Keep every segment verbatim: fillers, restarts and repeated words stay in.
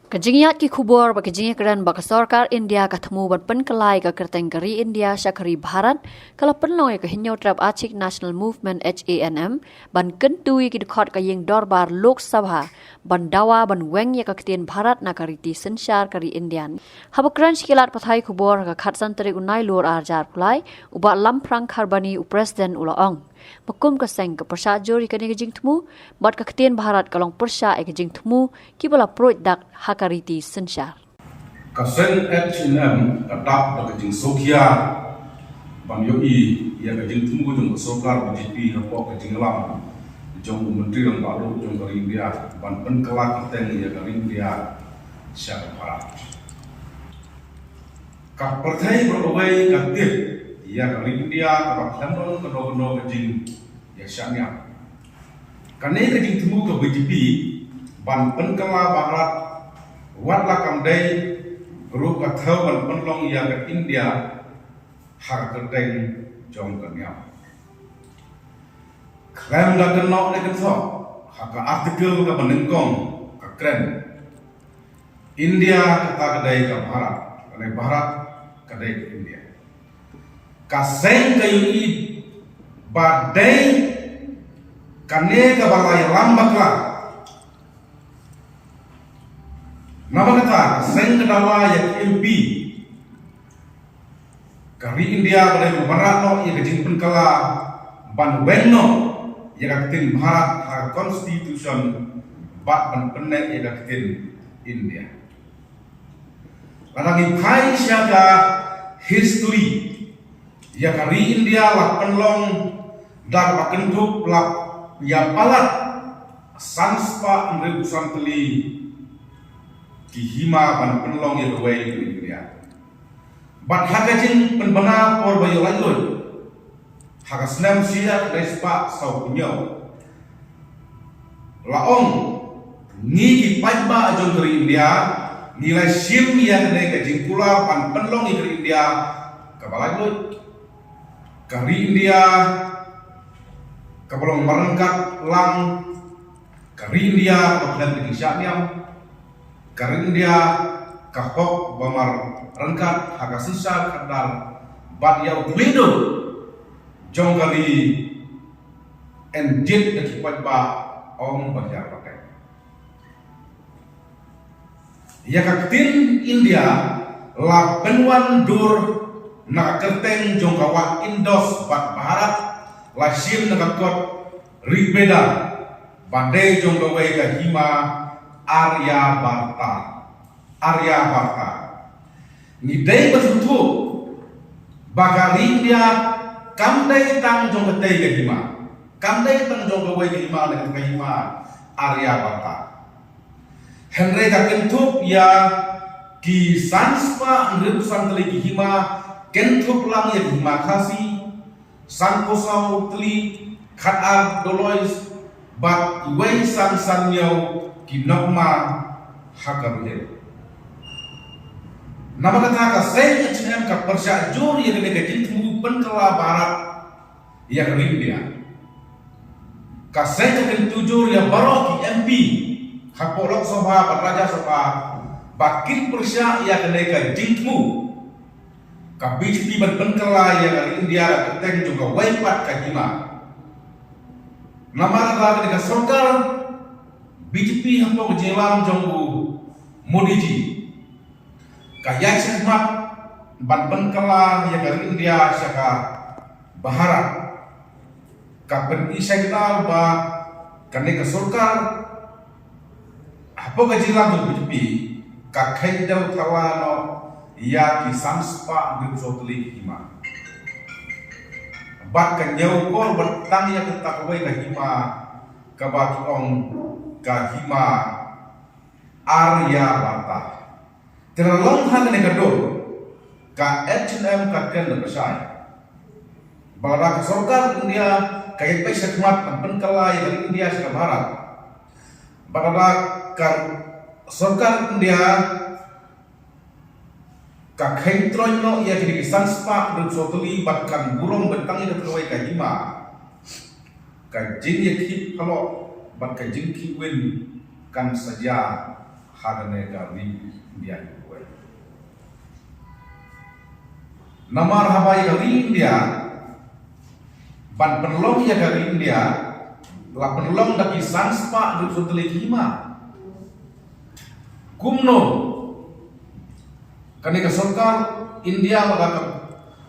Ka jingïaid ki khubor bad ka jingïakren ba ka sorkar India ka thmu ban pynkylla ïa ka kyrteng ka ri India sha ka ri Bharat, ka la pynlong ïa ka Hynñiewtrep Achik National Movement, H A N M, ban kyntu ïa ki dkhot ka ïing dorbar Lok Sabha ban dawa ban weng ïa ka ktien Bharat na ka riti synshar ka ri India. Haba kren sha ki lad pathai khubor ha ka khatsan tarik u Nailur ar hajar arphew lai, u Bah Lamphrang Kharbani, u President, u la ong ba kum ka seng ka pyrshah jur ïa kane ka jingthmu, bad ka ktien Bharat ka long pyrshah ïa ka jingthmu kiba la pruid dak ha ka riti synshar. Ka seng H A N M ka dap da ka jingsngewkhia ban ïohi ïa ka jingthmu jong ka sorkar B J P hapoh ka jingïalam jong u Myntri Rangbah Duh jong ka ri India ban pynkylla kyrteng ïa ka ri India sha ka Bharat. Ka pyrthei baroh ka tip ïa ka ri India kaba khlem don kano kano ka jingïashah niam. Kane ka jingthmu ka B J P ban pynkylla Bharat, wat la kam dei ruh, ka thew ban pynlong ïa ka India ha ka kyrteng jong ka niam. Khlem da kynnoh ne kynthoh, ha ka article kaba nyngkong ka kren, India kata ka dei ka Bharat, lane Bharat ka dei ka India. Ka seng ka ïohi ba dei kane kaba la ïalam bakla. Namar kata ka seng ka dawa ïa ki M P ka ri India ba dei ban wanrah noh ïa ka jingpynkylla ban weng noh ïa ka ktien Bharat ha ka Constitution bad ban pynneh ïa ka ktien India. Lada ngi phai sha ka history, ïa ka ri India la pynlong da kaba kynthup la ïa palat san spah hynriewphew san tylli ki hima ban pynlong ïa kawei ka ri India. Bad ha ka jingpynbna por ba ïoh laitluid, ha ka snem shi hajar khyndai spah sawphew hynñiew, la ong, ngi ki paidbah jong ka ri India ngi la shim ïa kane ka jingkular ban pynlong ïa ka ri India kaba laitluid, ka ri India kaba long marryngkat lang, ka ri India kaba khlem ka jingshah niam, ka ri India ka hok ba marryngkat ha ka synshar khadar, bad ïa u khlieh jong ka ri yn jied da ki paidbah, ong Bah Hiar Patel. Ïa ka ktien India la pynwan dur na ka kyrteng jong ka wah Indos bad Bharat la shim na ka kot Rig Veda, ba dei jong kawei ka hima Aryabharta. Aryabharta. Ngi dei ban sngewthuh ba ka ri India kam dei tang jong katei ka hima, kam dei tang jong kawei ka hima, ne ka hima Aryabharta. Hynrei ka kynthup ïa ki san spah hynriewphew san tylli ki hima, kynthup lang ïa ki hima Khasi, sanphew saw tylli, khatar Doloi, bad iwei san san hynñiew ki nongma ha ka Garo Hills. Namar kata ka seng H A N M ka pyrshah jur ïa kane ka jingthmu pynkylla Bharat ïa ka ri India. Ka seng ka kyntu jur ïa baroh ki M P hapoh Lok Sabha bad Rajya Sabha ba kin pyrshah ïa kane ka jingthmu ka B J P ban pynkylla ïa ka ri India da ka kyrteng jong kawei pat ka hima. Namar kata ka sorkar B J P hapoh ka jingïalam jong u Modi ji ka ïaid shakhmat ban pynkylla ïa ka ri India sha ka Bharat. Ka pyni signal ba kane ka sorkar hapoh ka jingïalam jong B J P ka kheiñ dew thala noh ïa ki san spah hynriewphew saw tylli ki hima. Bad ka ñiewkor bad tang ïa kata kawei ka hima kaba ki ong ka hima Aryabharta. Te la long ha kane ka dur ka H A N M ka kren da ka shai ba lada ka sorkar India ka ïaid beit shakhmat ban pynkylla ïa ka India sha ka Bharat, ba lada ka sorkar India ka kheiñ troiñ noh ïa kine ki san spah hynriewphew saw tylli bad kan burom beit tang ïa ka kawei ka hima, ka jingïakhih phalok bad ka jingkhih win kan sa jia ha kane ka ri India hi. Namar haba ïa ka ri India, ban pynlong ïa ka ri India, la pynlong da ki san spah hynriew saw tylli ki hima. Kumno kane ka sorkar India lada ka,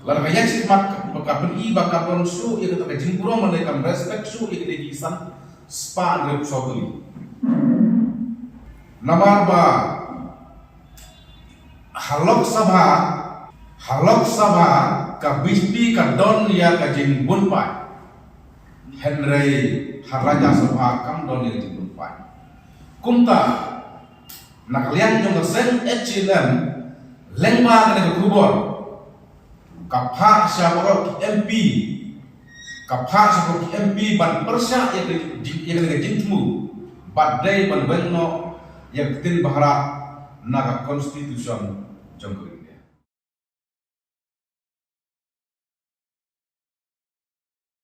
lada ka ïaid shimet, ba ka pyni ba ka don shuh ïa kata ka jingburom, lane kam respect shuh ïa kine ki san spah hynriew saw tylli. Namar ba ha Lok Sabha, ha Lok Sabha ka B J P ka don ïa ka jingbun paid, hynrei ha Rajya Sabha kam don ïa ka jingbun paid. Kumta na ka liang jong ka seng H L M, lyngba kane ka khubor, ka phah sha baroh ki M P, ka phah sha baroh ki M P ban pyrshah ïa ka jing, ïa ka jingthmu, bad dei ban weng noh ïa ka ktien Bharatiya na ka constitution jong ka ri.